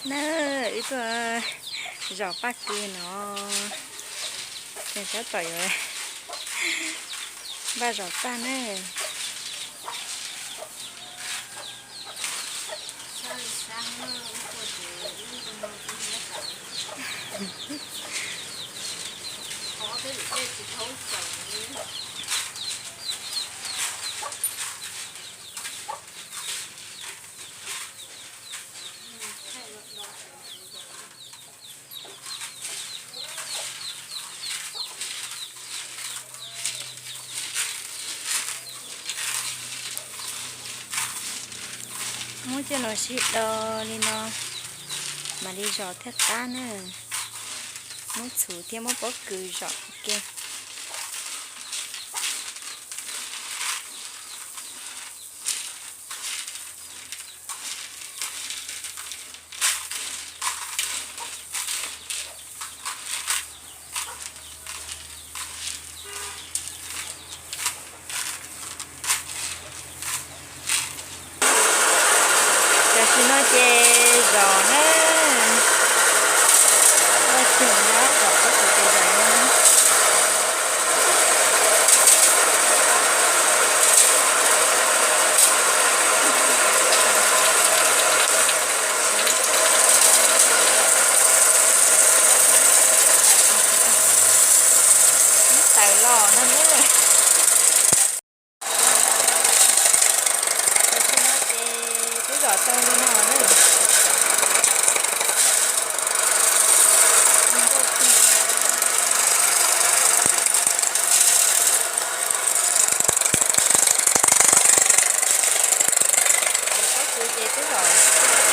Na, wb tuaj zom paj kws no, tab tom yuav npaj zom paj na. Muab coj los sib do li no, mam li zom thiaj qab na. Muab txhuv thiab muab pob kws zom ua ke. Tam sim no ces zom na, ua tsis nyab kom pob kws ces zom na. Tawm los no na. Tam sim no ces twb zom tau li no na. Pob kws ces twb zom